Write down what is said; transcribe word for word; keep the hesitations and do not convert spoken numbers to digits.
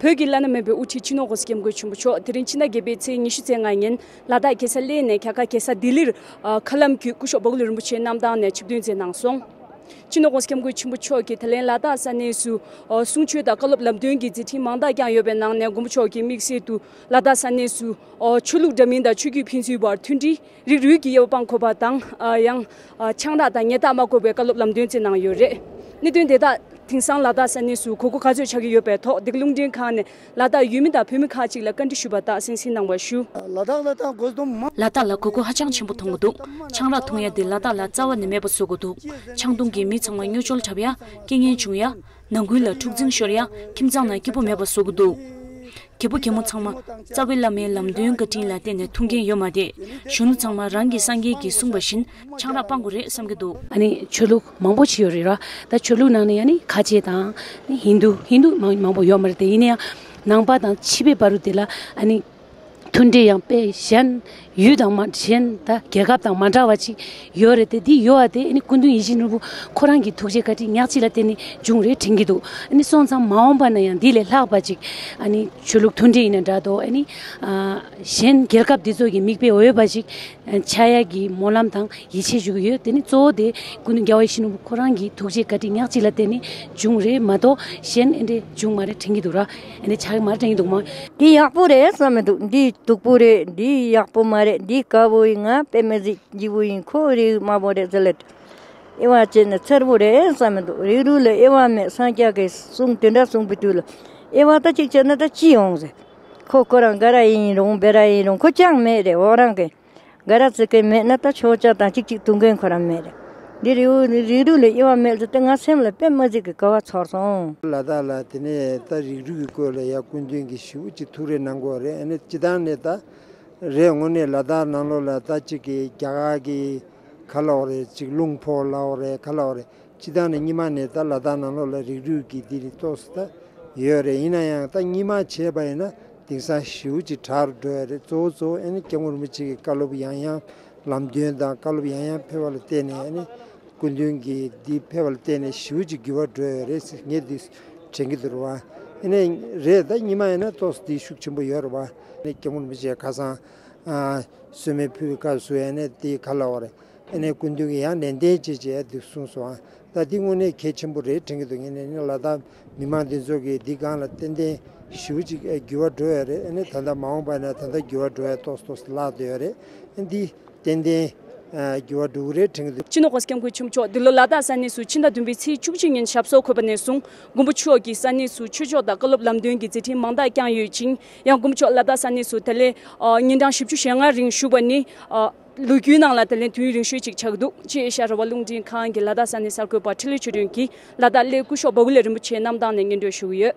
བོད་ཀྱི་བླ་ན་མེད་པའི་དབུ་ཁྲིད་སྤྱི་ནོར་༸གོང་ས་༸སྐྱབས་མགོན་ཆེན་པོ་མཆོག་དེ་རིང་ཕྱི་ཟླ་བརྒྱད་པའི་ཚེས་ཉི་ཤུ་རྩ་ལྔ་ཉིན་ལ་དྭགས་རྒྱལ་ས་གླེ་ནས་རྒྱ་གར་རྒྱལ་ས་ལྡི་ལིར་མཁན་པོ་སྐུ་ཞབས་འབའ་ཀུ་ལུ་རིན་པོ་ཆེ་རྣམ་ཐར་ནས་ཆིབས་བསྒྱུར་མཛད་གནང་སོང་། སྤྱི་ནོར་༸གོང་ས་༸སྐྱབས་མགོན་ཆེན་པོ་མཆོག་གིས་ད་ལན་ལ་དྭགས་ས་གནས་སུ་གསུང་ཆོས་དང་བཀའ་སློབ་ལམ་སྟོན་གྱི་མཛད་འཕྲིན་མང་དག་བསྐྱངས་ཡོད་པའི་ནང་ནས་མགོན་པོ་མཆོག་གིས་དམིགས་བསལ་དུ་ལ་དྭགས་ས་གནས་སུ་ཆོས་ལུགས་འདྲ་མིན་དང་ཆོས་བརྒྱུད་ཕན་ཚུན་བར་མཐུན་སྒྲིལ། རིགས་རུས་ཀྱི་དབྱེ་བ་སྤང་དགོས་པ་དང་། ཡང་ཆང་རག་དང་ཉལ་ཐ་མ་དགོས་པའི་བཀའ་སློབ་ལམ་སྟོན་བསྩལ་གནང་ཡོད་རེད། གནད་དོན་དེ་དག་དེང་སང་ལ་དྭགས་ས་གནས་སུ་དགོས་མཁོ་ག་ཚོད་ཆགས་ཀྱི་ཡོད་པའི་ཐོག་འདི་ག་རླུང་འཕྲིན་ཁང་ནས་ལ་དྭགས་ཡུལ་མི་དང་བོད་མི་ཁག་ཅིག་ལ་བཀའ་འདྲི་ཞུས་པ་དག་གསན་གཟིགས་གནང་བ་ཞུ། ལ་དྭགས་ལ་དྭགས་དགོས་དོན་མ། ལ་དྭགས་ལ་དགོས་མཁོ་ཧ་ཅང་ཆེན་པོ་མཐོང་གི་འདུག་ཆང་རག་འཐུང་ཡ་དེ་ལ་དྭགས་ལ་རྩ་བ་ནས་མེད་པ་བཟོ་དགོས་འདུག་ཆང་འཐུང་གིས་མི་ཚང་མ་གཉོར་སྐྱོབ་འཁྲབ་ཡ། རྐྱེན་ངན་བྱུང་ཡ། ནང་ཁུལ་ལ་འཁྲུག་འཛིང་ཤོར་ཡ། ཁྱིམ་ཚང་ནང་སྐྱིད་པོ་མེད་པ་བཟོ་གི་འདུག་རྒད་པོ་རྒད་མོ་ཚང་མ་རྩ་བའི་བླ་མའི་ལམ་སྟོན་བཀའ་དྲིན་ལ་བརྟེན་ནས་འཐུང་མཁན་ཡོད་མ་རེད། གཞོན་ནུ་ཚང་མ་རང་གི་སངས་རྒྱས་ཀྱིས་གསུངས་པ་བཞིན་ཆང་རག་སྤང་དགོས་རེད་བསམ་གྱི་འདུག་ཨ་ནི་ཆོས་ལུགས་མང་པོ་ཞིག་ཡོད་རེད་ར། ད་ཆོས་ལུགས་ནང་ནས་ཨ་ནི་ཁ་ཆེ་དང་ཧིན་དུ་ཧིན་དུ་མང་མང་པོ་ཡོད་མ་རེད་དེ། ཡིན་ན་ཡང་ནང་པ་དང་ཕྱི་པའི་བར་དུ་དེ་ལ་ཨ་ནི་མཐུན་སྒྲིལ་ཡང་དཔེ་གཞན་ཡུལ་དང་མ་གཞན་ད་རྒྱལ་ཁབ་དང་མ་འདྲ་བ་ཅིག་ཡོད་རེད་དེ། འདི་ཡོད་པ་དེ་ཨ་ནི་སྐུ་མདུན་ཡིད་བཞིན་ནོར་བུ་ཁོ་རང་གི་ཐུགས་རྗེ་བཀའ་དྲིན་ཉག་གཅིག་ལ་བརྟེན་ནས་བྱུང་རེད་དྲན་གྱི་འདུག་ཨ་ནི་སོང་ཙང་མ་འོངས་པ་ན་ཡང་འདི་ལས་ལྷག་པ་ཅིག་ཨ་ནི་ཆོས་ལུགས་མཐུན་སྒྲིལ་ཡིན་ན་འདྲ་འདུག་ཨ་ནི་ཨ་གཞན་རྒྱལ་ཁབ་འདི་ཚོ་གི་མིག་དཔེ་འོས་པ་ཅིག་ཆགས་ཡ་གི་སྨོན་ལམ་དང་ཡིད་ཆེས་ཞུ་གི་ཡོད། དེ་ནི་གཙོ་བོ་དེ་སྐུ་མདུན་རྒྱལ་བ་ཡིད་བཞིན་ནོར་བུ་ཁོ་རང་གི་ཐུགས་རྗེ་བཀའ་དྲིན་ཉག་གཅིག་ལ་བརྟེན་ནས་བྱུང་རེད་མ་གཏོགས་གཞན་ཨེ་འདྲས་བྱུང་མ་རེད་དྲན་གྱི་འདུག་ར། ཨེ་འདྲས་ཆགས་ཀྱི་མ་རེད་དྲན་གྱི་འདུག་མ། འདི་ཡག་པོ་རེད་བསམ་མི་འདུག་འདི་སྡུག་པོ་རེད། འདི་ཡག་པོ་མ་རེད། འདི་དཀར་པོ་ཡིན། ང་དཔེ་མི་སྲིད་སྐྱིད་པོ་ཡིན། ཁོ་རིགས་དམར་པོ་རེད་ཟེར་ལེ། དབྱེ་བ་བྱས་ནས་འཚེར་པོ་རེད་བསམ་མི་འདུག་རིགས་རུས་ལ་དབྱེ་བ་མེད། སངས་རྒྱས་ཀྱིས་གསུངས་དེ་འདྲ་གསུངས་པའི་དུས་ལ་དབྱེ་བ་ད་གཅིག་བྱས་ན་ད་ཅི་ཡོང་ཟེར། ཁོ་ཁོ་རང་ག་ར་ཡིན་རུང་བེ་ར་ཡིན་རུང་ཁོ་ཅང་མེད་རེད། འོ་རང་གི་ག་ར་ཙི་གེ་མེད་ན་ད་ཆོག་ཅག་དང་གཅིག་གཅིག་ཐུག་མཁན་ཁོ་རང་མེད་རེད། འདི་རིགས་རུས་ལ་དབྱེ་བ་མེད་ཟེར་ཏེ་ང་སེམས་ལ་དཔེ་མི་སྲིད་ཀྱི་དགའ་བ་ཚོར་སོང་། ལ་དྭགས་ལ་དེ་ནས་ད་རིགས་རུས་ཀྱི་སྐོར་ལ་ཡ་སྐུ་མདུན་གྱིས་ཞེ་པོ་ཅིག་ཐུགས་རེ་གནང་གི་ཡོད་རེད། ཨ་ནི་སྤྱིར་བཏང་ནས་ད་རེད། དངོས་གནས་ལ་དྭགས་ནང་ལོགས་ལ་ད་ཅིག་གི་རྒྱ་གར་གྱི་ག་ལབ་དགོས་རེད། ཅིག་རླུང་ཕོག་ལབ་དགོས་རེད། ག་ལབ་དགོས་རེད། སྤྱིར་བཏང་ནས་སྔོན་མ་ནས་ད་ལ་དྭགས་ནང་ལོགས་ལ་རིགས་རུས་ཀྱི་འདི་རིགས་ཏོག་ཙམ་ད་ཡོད་རེད། ཡིན་ན་ཡང་ད་སྔོན་མ་བྱས་པ་ཡིན་ན་དེང་སང་ཞེ་པོ་ཅིག་དྲག་རུ་འགྲོ་ཡ་རེད། གཙོ་བོ་གཙོ་བོ་ཨ་ནི་སྐྱབས་མགོན་རིན་པོ་ཆེ་གི་བཀའ་སློབ་ཡང་ཡང་ལམ་སྟོན་དང་བཀའ་སློབ་ཡང་ཡང་ཕེབས་པ་ལ་བརྟེན་ནས་ཨ་ནི་སྐུ་མདུན་གྱི་འདི་ཕེབས་པ་ལ་བརྟེན་ནས་ཞེ་པོ་ཅིག་འགྱུར་བ་འགྲོ་ཡ་རེད་ཟེར་ངས་འདི་དྲན་གྱི་འདུག་རེད་བ། ཨ་ནི་རེད། ད་སྔོན་མ་ཡིན་ན་ཏོག་ཙམ་འདི་ཤུགས་ཆེན་པོ་ཡོད་རེད་བ། ཨ་ནི་སྐྱབས་མགོན་རིན་པོ་ཆེ་ཁ་སང་ཨ་གསོལ་མེ་ཕུལ་བའི་སྐབས་སུ་ཨ་ནི་འདི་ག་ལབ་དགོས་རེད། ཨ་ནི་སྐུ་མདུན་གྱིས་ཡང་ནན་ཏན་བྱེད་ཅེས་འདི་གསུངས་སོང་། ད་འདི་དངོས་གནས་གལ་ཆེན་པོ་རེད་དྲན་གྱི་འདུག་ངས་ནས་ནི་ལ་དྭགས་མི་མང་འདི་ཚོ་གིས་འདི་སྒང་ལ་ཏན་ཏན་ཞེ་པོ་ཅིག་འགྱུར་བ་འགྲོ་ཡ་རེད། ཨ་ནི་ད་ལྟ་མ་འོངས་པ་ན་ད་ལྟ་འགྱུར་བ་འགྲོ་ཡ་ཏོག་ཙམ་ཏོག་ཙམ་ལྷག་བསྡད་ཡོད་རེད། ཨ་འདི་ཏན་ཏན་འགྱུར་བ་འགྲོ་གི་རེད་དྲན་གྱི་འདུག་སྤྱི་ནོར་༸གོང་ས་༸སྐྱབས་མགོན་ཆེན་པོ་མཆོག་འདི་ལོ་ལ་དྭགས་ས་གནས་སུ་ཕྱི་ཟླ་བདུན་པའི་ཚེས་བཅུ་གཅིག་ཉིན་ཞབས་སོར་འཁོད་པ་ནས་བཟུང་མགོན་པོ་མཆོག་གིས་ས་གནས་སུ་ཆོས་ཕྱོགས་དང་བཀའ་སློབ་ལམ་སྟོན་གྱི་མཛད་འཕྲིན་མང་དག་བསྐྱངས་ཡོད་ཅིང་། ཡང་མགོན་པོ་མཆོག་ལ་དྭགས་ས་གནས་སུ་ད་ལན་ཨ་ཉིན་གྲངས་བཞི་བཅུ་ཞེ་ལྔ་རིང་བཞུགས་པ་ནི་ཨ་ལོ་རྒྱུས་ནང་ལ་ད་ལན་དུས་ཡུན་རིང་ཤོས་ཅིག་ཆགས་འདུག་ཅེས་ཨེ་ཤ་ཡ་རང་དབང་རླུང་འཕྲིན་ཁང་གི་ལ་དྭགས་ས་གནས་གསར་འགོད་པ་འཕྲིན་ལས་ཆོས་སྒྲོན་གྱིས་ལ་དྭགས་གླེ་སྐུ་ཞབས་འབའ་ཀུ་ལེ་རིན་པོ་ཆེ་རྣམ་ཐར་ནས་སྙན་སྒྲོན་ཞུ་གི་ཡོད།